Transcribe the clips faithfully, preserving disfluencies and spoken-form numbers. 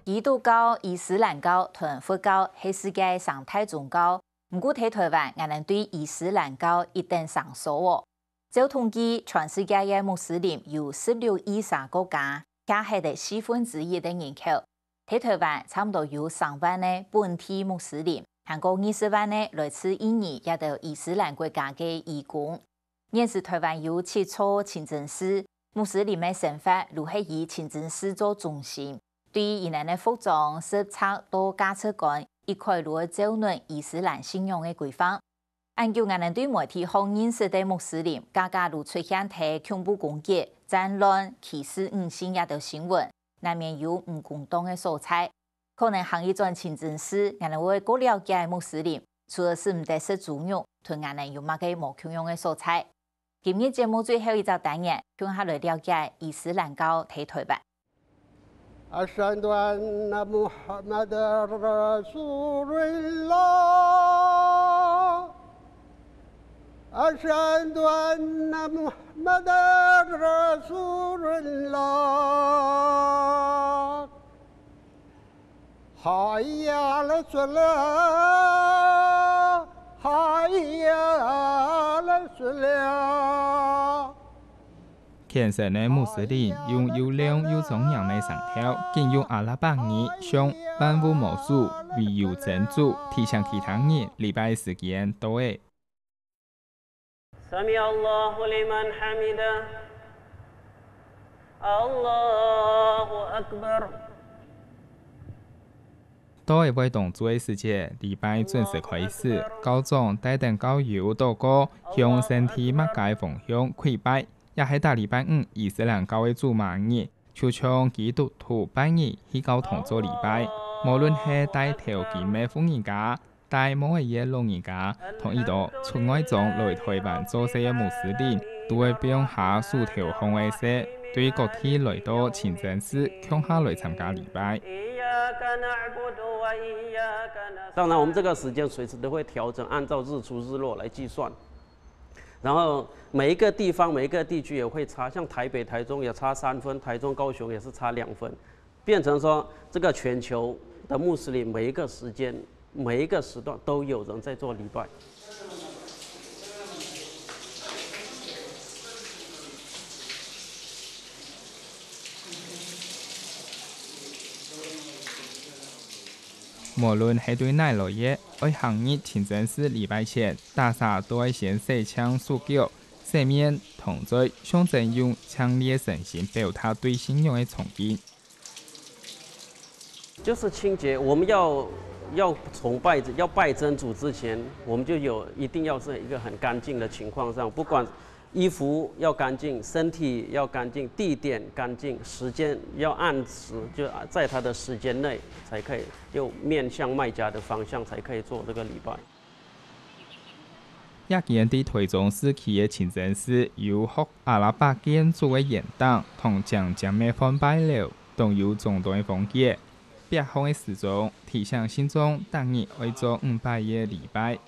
基督教、伊斯蘭教同佛教係世界三大宗教，毋過在臺灣，𠊎等對伊斯蘭教一等生疏哦。照統計，全世界个穆斯林有十六億儕國家，徛核四分之一个人口。在臺灣，差毋多有三萬个本地穆斯林，還過二十萬个來自印尼這兜伊斯蘭國家个移工。 現時臺灣有七座清真寺，穆斯林个生活就係以清真寺做中心。對於佢等个服裝、食著到價值觀，一概就會照準伊斯蘭信仰个規範。恁久𠊎等對媒體項認識个穆斯林，個個就出現在恐怖攻擊、戰亂、歧視女性這兜新聞，難免有毋公道个所在。 可能行一轉清真寺，𠊎等會過了解穆斯林，除了使毋得食豬肉，同𠊎等有麼个無共樣个所在。今日節目最後一隻單元，共下來了解伊斯蘭教在臺灣。 أشهد أن محمدا رسول الله. أشهد أن محمدا رسول الله. حي على الصلاة. حي على الصلاة. 虔誠个穆斯林用又靚又莊嚴个聲調，緊用阿拉伯語唱萬物無主，唯有真主，提醒其他人禮拜時間到咧。 سمع الله لمن حمده. الله أكبر. 到咧會當晝个時節，禮拜準時開始，教長帶等教友禱告，向聖地麥加个方向跪拜，也係逐禮拜五伊斯蘭教个祖瑪日，就像基督徒拜日去教堂做禮拜。無論係戴頭巾个婦人家， 戴帽仔个老人家，同已到出外庄來臺灣做事个穆斯林，都會放下手頭項个事，對各地來到清真寺共下來參加禮拜。当然，我们这个时间随时都会调整，按照日出日落来计算。然后每一个地方、每一个地区也会差，像台北、台中也差三分，台中、高雄也是差两分。 变成说这个全球的穆斯林每一个时间、每一个时段都有人在做礼拜。 無論係對哪來个，愛行入清真寺禮拜前，逐儕都愛先洗淨手腳、洗面，同嘴，象徵用淨俐个誠心表達對信仰个崇敬。 就是清洁，我们要要崇拜要拜真主之前，我们就有一定要是一个很干净的情况上，不管衣服要干净，身体要干净，地点干净，时间要按时，就在他的时间内才可以，就面向麦加的方向才可以做这个礼拜。 這間在臺中市區个清真寺有學阿拉伯建築个圓頂同尖尖个漢拜樓，當有莊重个風格。壁項个時鐘提醒信眾逐日愛做五擺个禮拜。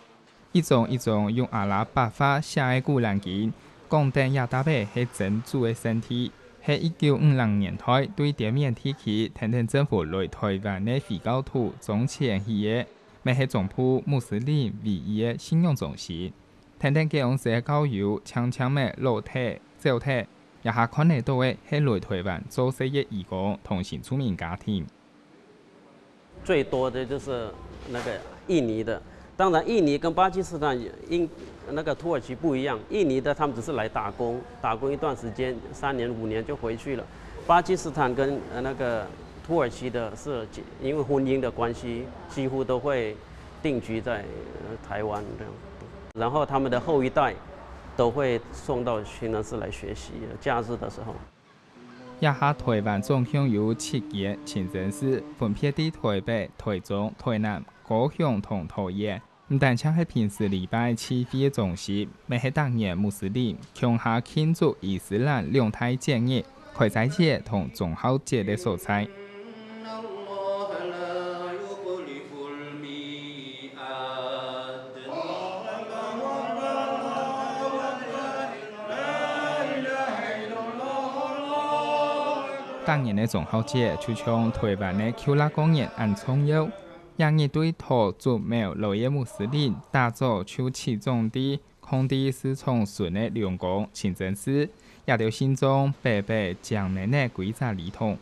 一張一張用阿拉伯話寫个古蘭經，講等這搭仔係真主个聖地，係一九五零年代對滇緬地區跈等政府來臺灣个回教徒莊錢起个。 乜係中部穆斯林唯一个信仰中心。跈等該央時个教友淨淨仔落忒、走忒，這下看得到个係來臺灣做事个移工同新住民家庭。最多的就是那个印尼的，当然印尼跟巴基斯坦也印那个土耳其不一样，印尼的他们只是来打工，打工一段时间，三年五年就回去了。巴基斯坦跟呃那个土耳其的是因为婚姻的关系，几乎都会 定居在呃台湾这样，然后他们的后一代都会送到清真寺来学习，假日的时候。這下臺灣總共有七間清真寺，分別在臺北、臺中、臺南、高雄同桃園。毋單淨係平時禮拜聚會个中心，乜係逐年穆斯林共下慶祝伊斯蘭兩大節日 開齋節同忠孝節个所在。客人个中秋節就像台灣个舊曆過年恁重要。這日對討竹苗來个穆斯林，打早就起床在空地市場脣个龍崗清真寺，這兜信眾白白淨淰淰歸隻禮堂。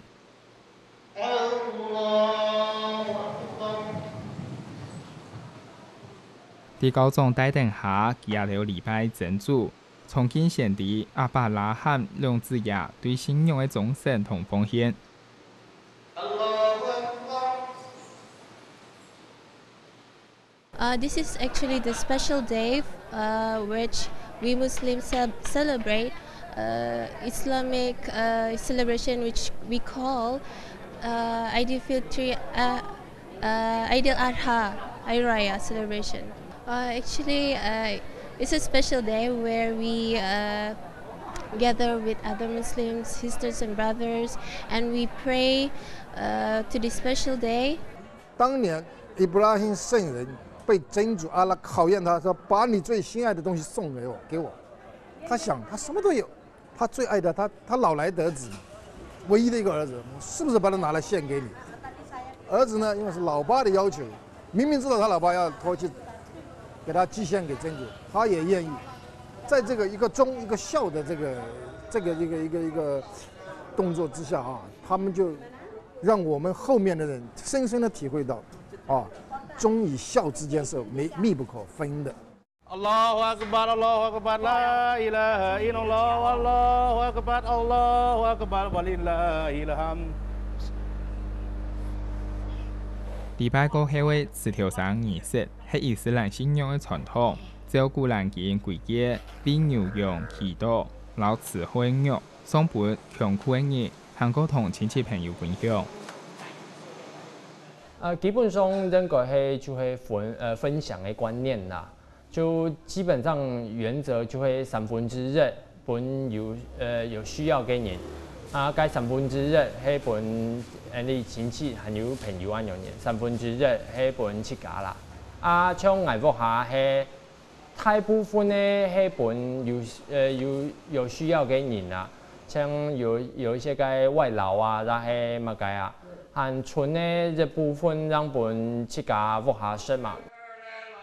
在教長帶領下，佢兜禮拜真主， 崇敬先知亞伯拉罕兩子爺對信仰个忠誠同奉獻。 Uh, this is actually the special day uh, which we Muslims ce- celebrate uh, Islamic uh, celebration which we call uh, Aidil Fitri uh, uh, Aidil Adha Hari Raya celebration. Uh, actually, uh, it's a special day where we uh, gather with other Muslims, sisters and brothers, and we pray uh, to this special day. 当年伊布拉欣圣人被真主阿拉考验他，说：“把你最心爱的东西送给我，给我。”他想，他什么都有，他最爱的，他他老来得子嘛，唯一的一个儿子，是不是把他拿来献给你？儿子呢，因为是老爸的要求，明明知道他老爸要偷去给他祭献给真主，他也愿意。在这个一个忠一个孝的这个这个一个一个一个动作之下啊，他们就让我们后面的人深深的体会到，啊，忠与孝之间是密密不可分的。 Allahu Akbar, Allahu Akbar, La ilaha illallah, Allahu Akbar, Allahu Akbar, walillahil hamd. 禮拜過後个吃頭牲儀式係伊斯蘭信仰个傳統，照古蘭經規格，餵牛羊、祈禱摎慈悲肉送分窮苦个人，還過同親戚朋友分享。呃，基本上應該係就係分呃分享个觀念啦。 就基本上原則就係三分之一分有呃有需要个人，啊該三分之一係分𫣆俚親戚還有朋友恁樣人，三分之一係分自家啦。啊像𠊎屋下係大部分个係分有呃有有需要个人啊，像有有一些个外勞啊，抑係麼个啊，還賰个一部分正分自家屋下食嘛。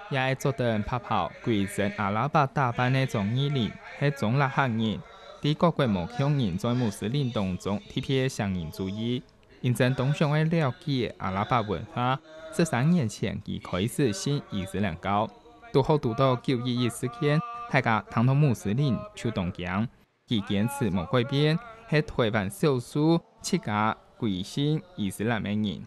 也係著等白袍、歸身阿拉伯打扮个張義霖，係中立客人，在各國無共人在穆斯林當中特別受人注意。因爭當想愛了解阿拉伯文化，十三年前佢開始信伊斯蘭教，堵好堵著九一一事件，大家聽著穆斯林就當驚。佢堅持無改變，係台灣少數自家歸信伊斯蘭个人。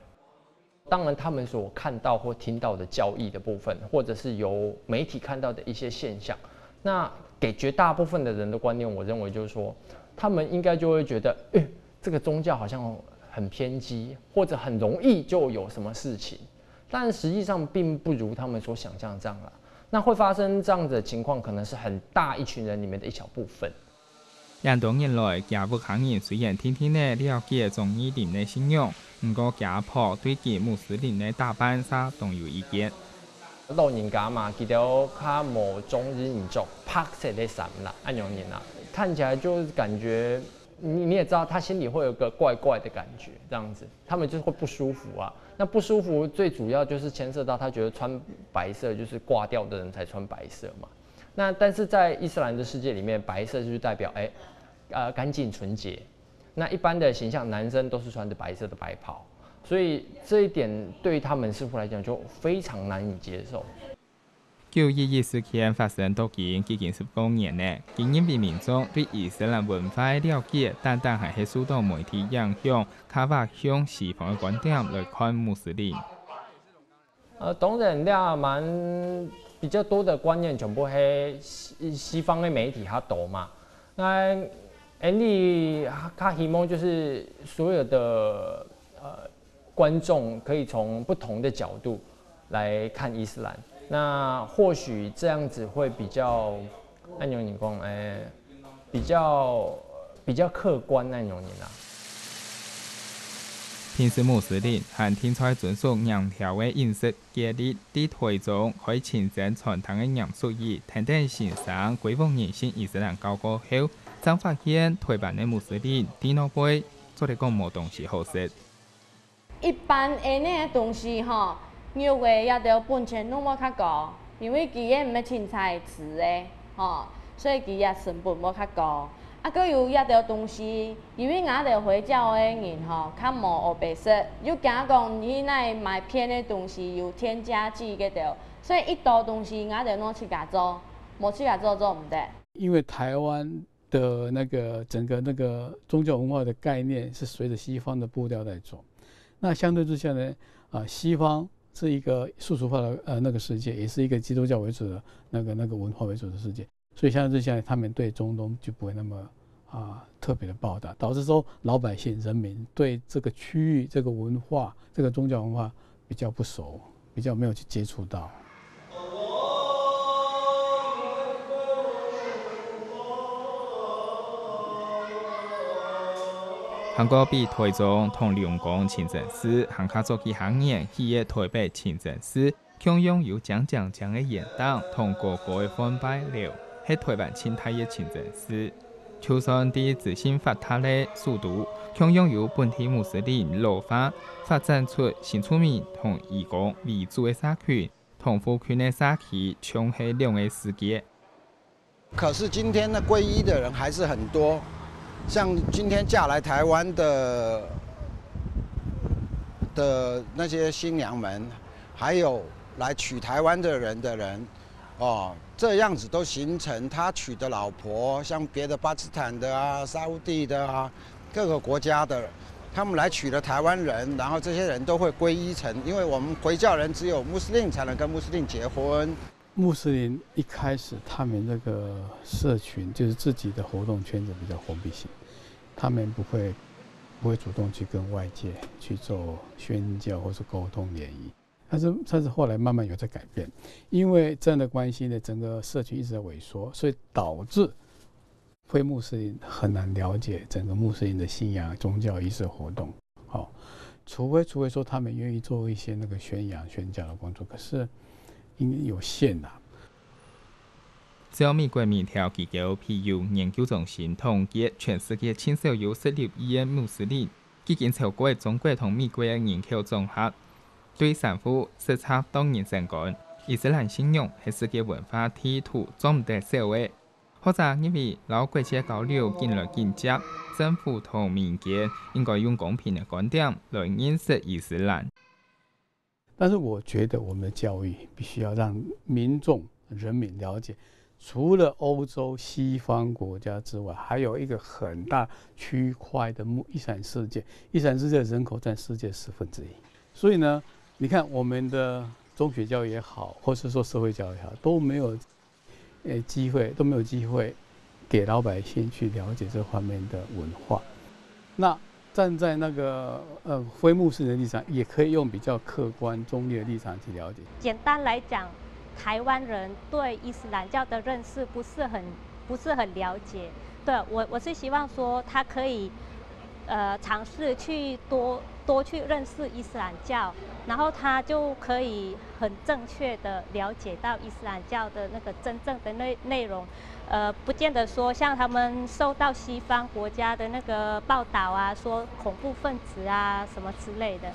當然，他們所看到或聽到的教義的部分，或者是由媒體看到的一些現象，那給絕大部分的人的觀念，我認為就是說，他們應該就會覺得，誒，這個宗教好像很偏激，或者很容易就有什麼事情。但實際上並不如他們所想象這樣啦。那會發生這樣子的情況，可能是很大一群人裡面的一小部分。 恁多年來，厥屋下人雖然定定仔了解張義霖个信仰，毋過厥婆對佢穆斯林个打扮煞當有意見。老人家嘛，佢兜較無中意人著白色个衫啦，恁樣人啊，看起來就是感覺你你也知道，他心裡會有個怪怪的感覺，這樣子，他們就是會不舒服啊。那不舒服最主要就是牽涉到他覺得穿白色就是掛掉的人才穿白色嘛。 那但是在伊斯蘭的世界裡面，白色就是代表哎，呃，乾淨純潔。那一般的形象，男生都是穿著白色的白袍，所以這一點對於他們似乎來講就非常難以接受。九一一事件發生到今既經十過年了，佢認為民眾對伊斯蘭文化个了解，單單還係受到媒體影響，較會向西方个觀點來看穆斯林。 呃，當然，這蠻比較多的觀念全部係西西方的媒體較多嘛。那𫣆俚較希望就是所有的呃觀眾可以從不同的角度來看伊斯蘭。那或許這樣子會比較，按呢你講，誒，比較比較客觀恁樣啦。平時穆斯林還定在遵守嚴條个飲食戒律，在台中開清真餐廳个嚴淑儀，跈等先生歸屋人信伊斯蘭教過後，正發現台灣个穆斯林在外背做得講無東西好食。一般个呢个東西吼，肉个也都本錢攏無較高，因為佢个毋係清彩子个吼，所以佢个成本無較高。啊，閣有一兜東西，因為𠊎兜回教个人吼，較無烏白食，又驚講你若買騙个東西有添加劑个兜，所以一兜東西𠊎兜攏自家做，無自家做做毋得。因为台湾的那个整个那个宗教文化的概念是随着西方的步调在走，那相对之下呢，啊，西方是一个世俗化的呃那个世界，也是一个基督教为主的那个那个文化为主的世界，所以相对之下，他们对中东就不会那么啊特别的报答，导致说老百姓人民对这个区域这个文化这个宗教文化比较不熟，比较没有去接触到。還過比台中同龍崗清真寺還較早幾下年起个台北清真寺，共樣有靚靚靚个圓頂同高高个範拜樓，係台灣盡大个清真寺。就算在資訊發達个首都，共樣有本地穆斯林老化發展出新住民同移工為主个社群，同附近个社區像係兩个世界。可是今天呢，皈依的人还是很多。像今天嫁来台湾的的那些新娘们，还有来娶台湾的人的人，哦，这样子都形成他娶的老婆，像别的巴基斯坦的啊、沙烏地的啊，各个国家的，他们来娶了台湾人，然后这些人都会皈依成，因为我们回教人只有穆斯林才能跟穆斯林结婚。穆斯林一开始他们那个社群就是自己的活动圈子比较封闭性，他们不会不会主动去跟外界去做宣教或是沟通联谊。但是但是后来慢慢有在改变，因为这样的关系呢，整个社群一直在萎缩，所以导致非穆斯林很难了解整个穆斯林的信仰、宗教仪式活动。好，除非除非说他们愿意做一些那个宣扬宣教的工作，可是因为有限啊。照美國民調機構皮尤研究中心統計，全世界盡少有十六億个穆斯林，已經超過中國同美國个人口總和。對衫褲、食插到人身高，伊斯蘭信仰係世界文化地圖做毋得少个。學者認為，摎國際交流緊來緊接，政府同民間應該用公平个觀點來認識伊斯蘭。但是我觉得我们的教育必须要让民众、人民了解，除了欧洲西方国家之外，还有一个很大区块的穆伊斯兰世界。伊斯兰世界的人口占世界十分之一。所以呢，你看我们的中学教育也好，或是说社会教育也好，都没有呃机会都没有机会给老百姓去了解这方面的文化。那站在那个呃非穆斯林的立场，也可以用比较客观中立的立场去了解。简单来讲，台湾人对伊斯兰教的认识不是很不是很了解。对我我是希望说他可以。呃，尝试去多多去认识伊斯兰教，然后他就可以很正确的了解到伊斯兰教的那个真正的内内容。呃，不见得说像他们受到西方国家的那个报道啊，说恐怖分子啊什么之类的。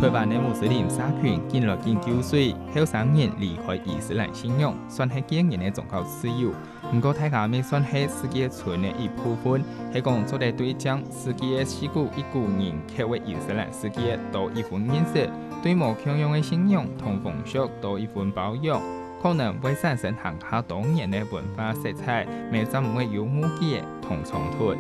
台灣个穆斯林社群緊來緊救水，後生人離開伊斯蘭信仰，算係個人个宗教自由。毋過大家乜算係世界村个一部分，係講做得對正世界四股一股人口个伊斯蘭世界多一分認識，對無共樣个信仰同風俗多一分包容，可能會產生還較多元个文化色彩，乜正毋會有誤解同衝突。